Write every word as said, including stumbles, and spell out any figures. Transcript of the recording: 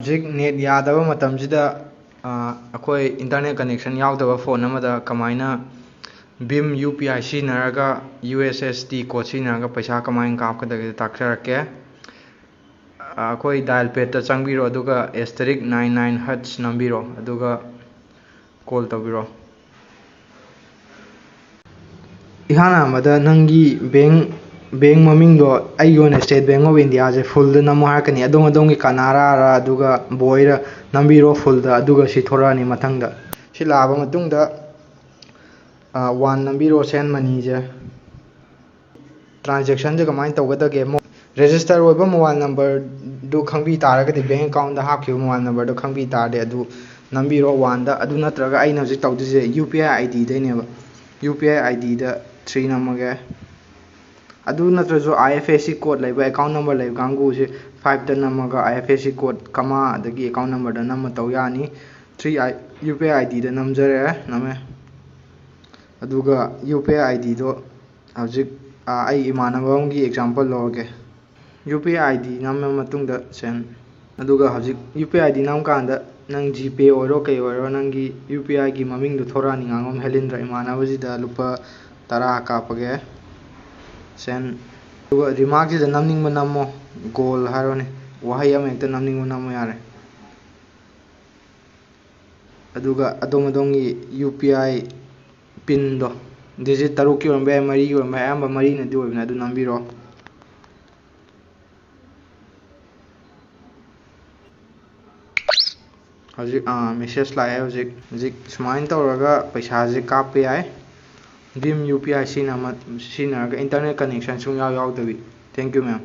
ꯍꯧꯖꯤꯛ ꯅꯦꯠ ꯌꯥꯗꯕ ꯃꯇꯝꯁꯤꯗ, ꯑ, ꯑꯩꯈꯣꯏ ꯏꯟꯇꯔꯅꯦꯠ ꯀꯅꯦꯛꯁꯟ ꯌꯥꯎꯗꯕ ꯐꯣꯟ ꯑꯃꯗ ꯀꯃꯥꯏꯅ ꯚꯤꯝ ꯌꯨ ꯄꯤ ꯑꯥꯏ ꯁꯤꯖꯤꯟꯅꯔꯒ, U S S D code ꯁꯤꯖꯤꯟꯅꯔꯒ ꯄꯩꯁꯥ ꯀꯃꯥꯏꯅ ꯀꯥꯞꯀꯗꯒꯦ ꯇꯥꯛꯆꯔꯛꯀꯦ꯫ ꯑ, ꯑꯩꯈꯣꯏ ꯗꯥꯏꯜ ꯄꯦꯗꯇ ꯆꯪꯕꯤꯔꯣ, ꯑꯗꯨꯒ asterisk nine nine hash ꯅꯝꯕꯤꯔꯣ, ꯑꯗꯨꯒ ꯀꯣꯜ ꯇꯧꯕꯤꯔꯣ꯫ ꯏꯍꯥꯟ ꯍꯥꯟꯕꯗ ꯅꯪꯒꯤ ꯕꯦꯡ, ꯕꯦꯡ ꯃꯃꯤꯡꯗꯣ, ꯑꯩꯒꯤ ꯑꯣꯏꯅ State Bank of Indiaꯁꯦ ꯐꯨꯜꯗ ꯅꯝꯃꯣ ꯍꯥꯏꯔꯛꯀꯅꯤ꯫ ꯑꯗꯣꯝ ꯑꯗꯣꯝꯒꯤ ꯀꯅꯥꯔꯥꯔ, ꯑꯗꯨꯒ ꯕꯣꯏꯔ ꯅꯝꯕꯤꯔꯣ ꯐꯨꯜꯗ, ꯑꯗꯨꯒ ꯁꯤ ꯊꯣꯔꯛꯑꯅꯤ ꯃꯊꯪꯗ꯫ ꯁꯤ ꯂꯥꯛꯑꯕ ꯃꯇꯨꯡꯗ, ꯑ, ꯋꯥꯟ ꯅꯝꯕꯤꯔꯣ, ꯁꯦꯟ ꯃꯅꯤꯁꯦ꯫ ꯇ꯭ꯔꯥꯟꯖꯦꯛꯁꯟꯁꯦ ꯀꯃꯥꯏꯅ ꯇꯧꯒꯗꯒꯦ? ꯔꯦꯖꯤꯁꯇꯔ ꯑꯣꯏꯕ ꯃꯣꯕꯥꯏꯜ ꯅꯝꯕꯔꯗꯨ ꯈꯪꯕꯤ ꯇꯥꯔꯒꯗꯤ, ꯕꯦꯡ ꯑꯦꯀꯥꯎꯟꯗ ꯍꯥꯞꯈꯤꯕ ꯃꯣꯕꯥꯏꯜ ꯅꯝꯕꯔꯗꯨ ꯈꯪꯕꯤ ꯇꯥꯔꯗꯤ, ꯑꯗꯨ ꯅꯝꯕꯤꯔꯣ ꯋꯥꯟꯗ꯫ ꯑꯗꯨ ꯅꯠꯇ꯭ꯔꯒ ꯑꯩꯅ ꯍꯧꯖꯤꯛ ꯇꯧꯗꯣꯏꯁꯦ ꯌꯨ ꯄꯤ ꯑꯥꯏ ꯑꯥꯏ ꯗꯤꯗꯩꯅꯦꯕ꯫ ꯌꯨ ꯄꯤ ꯑꯥꯏ ꯑꯥꯏ ꯗꯤꯗ ꯊ꯭ꯔꯤ ꯅꯝꯃꯒꯦ꯫ ꯑꯗꯨ ꯅꯠꯇ꯭ꯔꯁꯨ ꯑꯥꯏ ꯑꯦꯐ ꯑꯦꯁ ꯁꯤ ꯀꯣꯗ ꯂꯩꯕ, ꯑꯦꯀꯥꯎꯟ ꯅꯝꯕꯔ ꯂꯩꯕ ꯀꯥꯡꯕꯨꯁꯦ ꯐꯥꯏꯚꯇ ꯅꯝꯃꯒ, ꯑꯥꯏ ꯑꯦꯐ ꯑꯦꯁ ꯁꯤ ꯀꯣꯗ, ꯀꯃꯥ, ꯑꯗꯒꯤ ꯑꯦꯀꯥꯎꯟ ꯅꯝꯕꯔꯗ ꯅꯝꯃ ꯇꯧ ꯌꯥꯅꯤ꯫ Three I, U P I I ꯗꯤꯗ ꯅꯝꯖꯔꯦ, ꯅꯝꯃꯦ꯫ ꯑꯗꯨꯒ ꯌꯨ ꯄꯤ ꯑꯥꯏ ꯑꯥꯏ ꯗꯤꯗꯣ ꯍꯧꯖꯤꯛ, ꯑ, ꯑꯩ ꯏꯃꯥꯟꯅꯕ ꯑꯃꯒꯤ ꯑꯦꯛꯖꯥꯝꯄꯜ ꯂꯧꯔꯒꯦ꯫ U P I I D ꯅꯝꯃ ꯃꯇꯨꯡꯗ ꯁꯦꯟ꯫ ꯑꯗꯨꯒ ꯍꯧꯖꯤꯛ U P I I D ꯅꯝꯀꯥꯟꯗ ꯅꯪ ꯖꯤꯄꯦ ꯑꯣꯏꯔꯣ ꯀꯩ ꯑꯣꯏꯔꯣ, ꯅꯪꯒꯤ ꯌꯨ ꯄꯤ ꯑꯥꯏꯒꯤ ꯃꯃꯤꯡꯗꯣ ꯊꯣꯔꯛꯑꯅꯤ꯫ ꯉꯥꯉꯣꯝ ꯍꯦꯂꯤꯟꯗ꯭ꯔ, ꯏꯃꯥꯟꯅꯕꯁꯤꯗ ꯂꯨꯄꯥ ꯇꯔꯥ ꯀꯥꯞꯄꯒꯦ ꯁꯦꯟ꯫ ꯑꯗꯨꯒ ꯔꯤꯃꯥꯔꯛꯁꯤꯗ ꯅꯝꯅꯤꯡꯕ ꯅꯝꯃꯣ, ꯒꯣꯜ ꯍꯥꯏꯔꯣꯅꯦ, ꯋꯥꯍꯩ ꯑꯃ ꯍꯦꯛꯇ ꯅꯝꯅꯤꯡꯕ ꯅꯝꯃꯣ ꯌꯥꯔꯦ꯫ ꯑꯗꯨꯒ ꯑꯗꯣꯝ ꯑꯗꯣꯝꯒꯤ ꯌꯨ ꯄꯤ ꯑꯥꯏ ꯄꯤꯟꯗꯣ, ꯗꯤꯖꯤꯠ ꯇꯔꯨꯛꯀꯤ ꯑꯣꯏꯔꯝꯕ ꯌꯥꯏ, ꯃꯔꯤꯒꯤ ꯑꯣꯏꯔꯝꯕ ꯌꯥꯏ, ꯑꯌꯥꯝꯕ ꯃꯔꯤꯅꯗꯤ ꯑꯣꯏꯕꯅꯦ, ꯑꯗꯨ ꯅꯝꯕꯤꯔꯣ꯫ ꯍꯧꯖꯤꯛ, ꯑꯥ, ꯃꯦꯁꯦꯖ ꯂꯥꯛꯑꯦ꯫ ꯍꯧꯖꯤꯛ, ꯍꯧꯖꯤꯛ ꯁꯨꯃꯥꯏꯅ ꯇꯧꯔꯒ ꯄꯩꯁꯥꯁꯦ ꯀꯥꯞꯄ ꯌꯥꯏ, ꯚꯤꯝ ꯌꯨ ꯄꯤ ꯑꯥꯏ ꯁꯤꯖꯤꯟꯅꯔꯒ, ꯏꯟꯇꯔꯅꯦꯠ ꯀꯅꯦꯛꯁꯟ ꯁꯨꯡꯌꯥꯎ ꯌꯥꯎꯗꯕꯤ꯫ Thank you, ma'am꯫